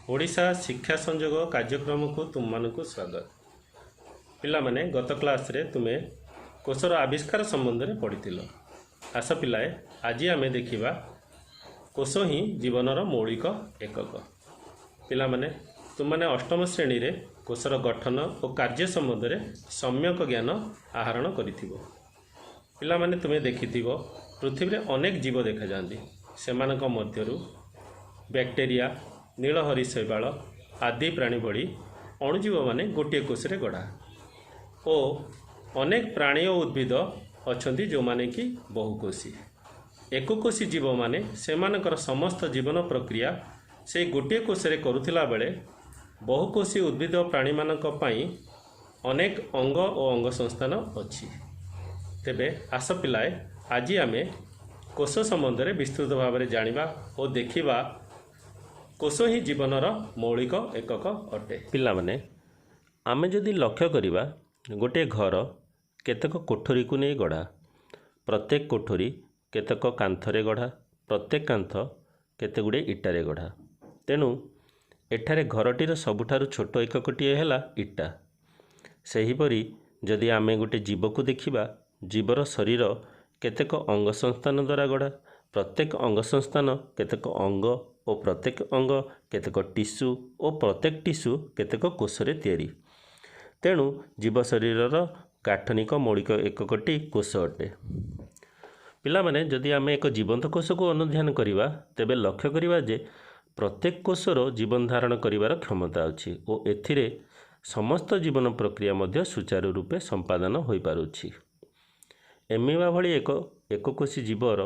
ଓଡ଼ିଶା ଶିକ୍ଷା ସଂଯୋଗ କାର୍ଯ୍ୟକ୍ରମକୁ ତୁମମାନଙ୍କୁ ସ୍ୱାଗତ। ପିଲାମାନେ, ଗତ କ୍ଲାସ୍ରେ ତୁମେ କୋଷର ଆବିଷ୍କାର ସମ୍ବନ୍ଧରେ ପଢ଼ିଥିଲ। ଆସ ପିଲାଏ, ଆଜି ଆମେ ଦେଖିବା କୋଷ ହିଁ ଜୀବନର ମୌଳିକ ଏକକ। ପିଲାମାନେ, ତୁମମାନେ ଅଷ୍ଟମ ଶ୍ରେଣୀରେ କୋଷର ଗଠନ ଓ କାର୍ଯ୍ୟ ସମ୍ବନ୍ଧରେ ସମ୍ୟକ ଜ୍ଞାନ ଆହରଣ କରିଥିବ। ପିଲାମାନେ, ତୁମେ ଦେଖିଥିବ ପୃଥିବୀରେ ଅନେକ ଜୀବ ଦେଖାଯାଆନ୍ତି। ସେମାନଙ୍କ ମଧ୍ୟରୁ ବ୍ୟାକ୍ଟେରିଆ, ନୀଳହରି ଶୈବାଳ ଆଦି ପ୍ରାଣୀ ଭଳି ଅଣୁଜୀବମାନେ ଗୋଟିଏ କୋଷରେ ଗଢ଼ା ଓ ଅନେକ ପ୍ରାଣୀ ଓ ଉଦ୍ଭିଦ ଅଛନ୍ତି ଯେଉଁମାନେ କି ବହୁକୋଷୀ। ଏକକୋଷୀ ଜୀବମାନେ ସେମାନଙ୍କର ସମସ୍ତ ଜୀବନ ପ୍ରକ୍ରିୟା ସେଇ ଗୋଟିଏ କୋଷରେ କରୁଥିଲା ବେଳେ ବହୁକୋଷୀ ଉଦ୍ଭିଦ ପ୍ରାଣୀମାନଙ୍କ ପାଇଁ ଅନେକ ଅଙ୍ଗ ଓ ଅଙ୍ଗ ସଂସ୍ଥାନ ଅଛି। ତେବେ ଆସ ପିଲାଏ, ଆଜି ଆମେ କୋଷ ସମ୍ବନ୍ଧରେ ବିସ୍ତୃତ ଭାବରେ ଜାଣିବା ଓ ଦେଖିବା କୋଷ ହିଁ ଜୀବନର ମୌଳିକ ଏକକ ଅଟେ। ପିଲାମାନେ, ଆମେ ଯଦି ଲକ୍ଷ୍ୟ କରିବା, ଗୋଟିଏ ଘର କେତେକ କୋଠରୀକୁ ନେଇ ଗଢ଼ା। ପ୍ରତ୍ୟେକ କୋଠରୀ କେତେକ କାନ୍ଥରେ ଗଢ଼ା, ପ୍ରତ୍ୟେକ କାନ୍ଥ କେତେ ଗୁଡ଼ିଏ ଇଟାରେ ଗଢ଼ା। ତେଣୁ ଏଠାରେ ଘରଟିର ସବୁଠାରୁ ଛୋଟ ଏକକଟିଏ ହେଲା ଇଟା। ସେହିପରି ଯଦି ଆମେ ଗୋଟେ ଜୀବକୁ ଦେଖିବା, ଜୀବର ଶରୀର କେତେକ ଅଙ୍ଗ ସଂସ୍ଥାନ ଦ୍ୱାରା ଗଢ଼ା। ପ୍ରତ୍ୟେକ ଅଙ୍ଗ ସଂସ୍ଥାନ କେତେକ ଅଙ୍ଗ ଓ ପ୍ରତ୍ୟେକ ଅଙ୍ଗ କେତେକ ଟିସୁ ଓ ପ୍ରତ୍ୟେକ ଟିସୁ କେତେକ କୋଷରେ ତିଆରି। ତେଣୁ ଜୀବ ଶରୀରର ଗାଠନିକ ମୌଳିକ ଏକକଟି କୋଷ ଅଟେ। ପିଲାମାନେ, ଯଦି ଆମେ ଏକ ଜୀବନ୍ତ କୋଷକୁ ଅନୁଧ୍ୟାନ କରିବା, ତେବେ ଲକ୍ଷ୍ୟ କରିବା ଯେ ପ୍ରତ୍ୟେକ କୋଷର ଜୀବନ ଧାରଣ କରିବାର କ୍ଷମତା ଅଛି ଓ ଏଥିରେ ସମସ୍ତ ଜୀବନ ପ୍ରକ୍ରିୟା ମଧ୍ୟ ସୁଚାରୁ ରୂପେ ସମ୍ପାଦନ ହୋଇପାରୁଛି। ଏମିବା ଭଳି ଏକ ଏକକୋଷୀ ଜୀବର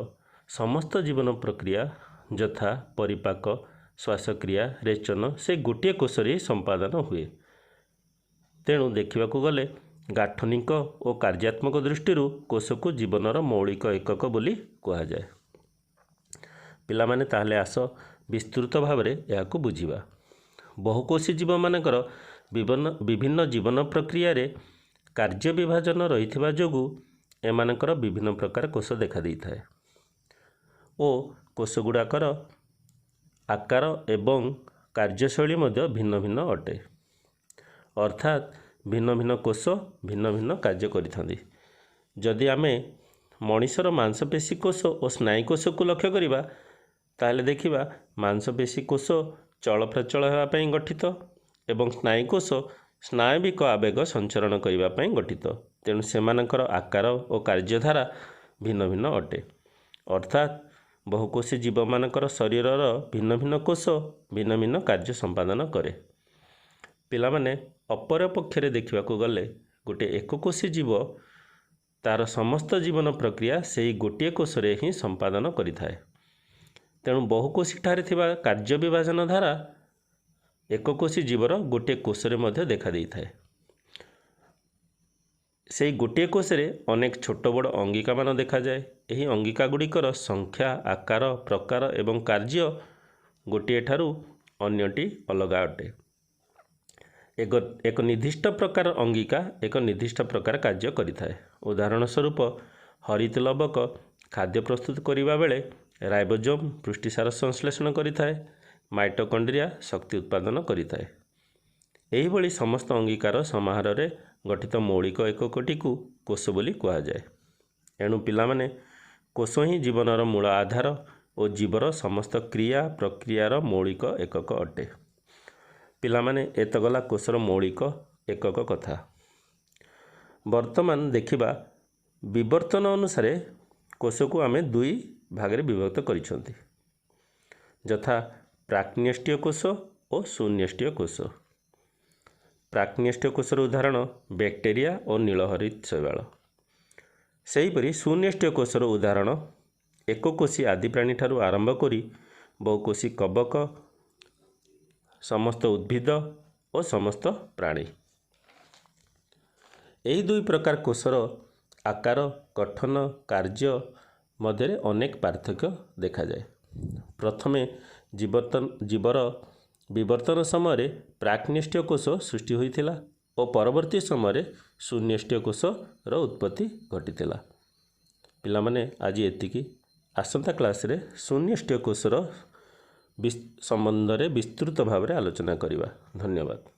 ସମସ୍ତ ଜୀବନ ପ୍ରକ୍ରିୟା ଯଥା ପରିପାକ, ଶ୍ୱାସକ୍ରିୟା, ରେଚନ ସେ ଗୋଟିଏ କୋଷରେ ହିଁ ସମ୍ପାଦନ ହୁଏ। ତେଣୁ ଦେଖିବାକୁ ଗଲେ ଗାଠନିକ ଓ କାର୍ଯ୍ୟାତ୍ମକ ଦୃଷ୍ଟିରୁ କୋଷକୁ ଜୀବନର ମୌଳିକ ଏକକ ବୋଲି କୁହାଯାଏ। ପିଲାମାନେ, ତାହେଲେ ଆସ ବିସ୍ତୃତ ଭାବରେ ଏହାକୁ ବୁଝିବା। ବହୁକୋଷୀ ଜୀବମାନଙ୍କର ବିଭିନ୍ନ ଜୀବନ ପ୍ରକ୍ରିୟାରେ କାର୍ଯ୍ୟ ବିଭାଜନ ରହିଥିବା ଯୋଗୁଁ ଏମାନଙ୍କର ବିଭିନ୍ନ ପ୍ରକାର କୋଷ ଦେଖାଦେଇଥାଏ ଓ କୋଷ ଗୁଡ଼ାକର ଆକାର ଏବଂ କାର୍ଯ୍ୟଶୈଳୀ ମଧ୍ୟ ଭିନ୍ନ ଭିନ୍ନ ଅଟେ। ଅର୍ଥାତ୍ ଭିନ୍ନ ଭିନ୍ନ କୋଷ ଭିନ୍ନ ଭିନ୍ନ କାର୍ଯ୍ୟ କରିଥାନ୍ତି। ଯଦି ଆମେ ମଣିଷର ମାଂସପେଶୀ କୋଷ ଓ ସ୍ନାୟୁ କୋଷକୁ ଲକ୍ଷ୍ୟ କରିବା, ତାହେଲେ ଦେଖିବା ମାଂସପେଶୀ କୋଷ ଚଳପ୍ରଚଳ ହେବା ପାଇଁ ଗଠିତ ଏବଂ ସ୍ନାୟୁ କୋଷ ସ୍ନାୟବିକ ଆବେଗ ସଞ୍ଚରଣ କରିବା ପାଇଁ ଗଠିତ। ତେଣୁ ସେମାନଙ୍କର ଆକାର ଓ କାର୍ଯ୍ୟଧାରା ଭିନ୍ନ ଭିନ୍ନ ଅଟେ। ଅର୍ଥାତ୍ ବହୁକୋଷୀ ଜୀବମାନଙ୍କର ଶରୀରର ଭିନ୍ନ ଭିନ୍ନ କୋଷ ଭିନ୍ନ ଭିନ୍ନ କାର୍ଯ୍ୟ ସମ୍ପାଦନ କରେ। ପିଲାମାନେ, ଅପରପକ୍ଷରେ ଦେଖିବାକୁ ଗଲେ ଗୋଟିଏ ଏକକୋଷୀ ଜୀବ ତାର ସମସ୍ତ ଜୀବନ ପ୍ରକ୍ରିୟା ସେଇ ଗୋଟିଏ କୋଷରେ ହିଁ ସମ୍ପାଦନ କରିଥାଏ। ତେଣୁ ବହୁକୋଷୀଠାରେ ଥିବା କାର୍ଯ୍ୟ ବିଭାଜନ ଧାରା ଏକକୋଷୀ ଜୀବର ଗୋଟିଏ କୋଷରେ ମଧ୍ୟ ଦେଖାଦେଇଥାଏ। ସେଇ ଗୋଟିଏ କୋଷରେ ଅନେକ ଛୋଟ ବଡ଼ ଅଙ୍ଗିକାମାନ ଦେଖାଯାଏ। ଏହି ଅଙ୍ଗିକା ଗୁଡ଼ିକର ସଂଖ୍ୟା, ଆକାର, ପ୍ରକାର ଏବଂ କାର୍ଯ୍ୟ ଗୋଟିଏ ଠାରୁ ଅନ୍ୟଟି ଅଲଗା ଅଟେ। ଏକ ନିର୍ଦ୍ଦିଷ୍ଟ ପ୍ରକାର ଅଙ୍ଗିକା ଏକ ନିର୍ଦ୍ଦିଷ୍ଟ ପ୍ରକାର କାର୍ଯ୍ୟ କରିଥାଏ। ଉଦାହରଣ ସ୍ୱରୂପ, ହରିତ ଲବକ ଖାଦ୍ୟ ପ୍ରସ୍ତୁତ କରିବା ବେଳେ ରାଇବୋଜୋମ୍ ପୃଷ୍ଟିସାର ସଂଶ୍ଳେଷଣ କରିଥାଏ, ମାଇଟୋକଣ୍ଡ୍ରିଆ ଶକ୍ତି ଉତ୍ପାଦନ କରିଥାଏ। ଏହିଭଳି ସମସ୍ତ ଅଙ୍ଗିକାର ସମାହାରରେ ଗଠିତ ମୌଳିକ ଏକକଟିକୁ କୋଷ ବୋଲି କୁହାଯାଏ। ଏଣୁ ପିଲାମାନେ, କୋଷ ହିଁ ଜୀବନର ମୂଳ ଆଧାର ଓ ଜୀବର ସମସ୍ତ କ୍ରିୟା ପ୍ରକ୍ରିୟାର ମୌଳିକ ଏକକ ଅଟେ। ପିଲାମାନେ, ଏତ ଗଲା କୋଷର ମୌଳିକ ଏକକ କଥା। ବର୍ତ୍ତମାନ ଦେଖିବା ବିବର୍ତ୍ତନ ଅନୁସାରେ କୋଷକୁ ଆମେ ଦୁଇ ଭାଗରେ ବିଭକ୍ତ କରିଛନ୍ତି, ଯଥା ପ୍ରାକ୍ନ୍ୟଷ୍ଟିୟ କୋଷ ଓ ସୁନ୍ୟଷ୍ଟିୟ କୋଷ। ପ୍ରାକ୍ନ୍ୟଷ୍ଟିୟ କୋଷର ଉଦାହରଣ ବ୍ୟାକ୍ଟେରିଆ ଓ ନୀଳହରିତ ଶୈବାଳ। ସେହିପରି ସୁନ୍ୟଷ୍ଟିୟ କୋଷର ଉଦାହରଣ ଏକକୋଷୀ ଆଦିପ୍ରାଣୀ ଠାରୁ ଆରମ୍ଭ କରି ବହୁକୋଷୀ କବକ, ସମସ୍ତ ଉଦ୍ଭିଦ ଓ ସମସ୍ତ ପ୍ରାଣୀ। ଏହି ଦୁଇ ପ୍ରକାର କୋଷର ଆକାର, ଗଠନ, କାର୍ଯ୍ୟ ମଧ୍ୟରେ ଅନେକ ପାର୍ଥକ୍ୟ ଦେଖାଯାଏ। ପ୍ରଥମେ ଜୀବର ବିବର୍ତ୍ତନ ସମୟରେ ପ୍ରାକ୍ନ୍ୟଷ୍ଟିୟ କୋଷ ସୃଷ୍ଟି ହୋଇଥିଲା ଓ ପରବର୍ତ୍ତୀ ସମୟରେ ସୁନ୍ୟଷ୍ଟିୟ କୋଷର ଉତ୍ପତ୍ତି ଘଟିଥିଲା। ପିଲାମାନେ, ଆଜି ଏତିକି। ଆସନ୍ତା କ୍ଲାସ୍ରେ ଶୂନ୍ୟଷ୍ଟିୟ କୋଷର ସମ୍ବନ୍ଧରେ ବିସ୍ତୃତ ଭାବରେ ଆଲୋଚନା କରିବା। ଧନ୍ୟବାଦ।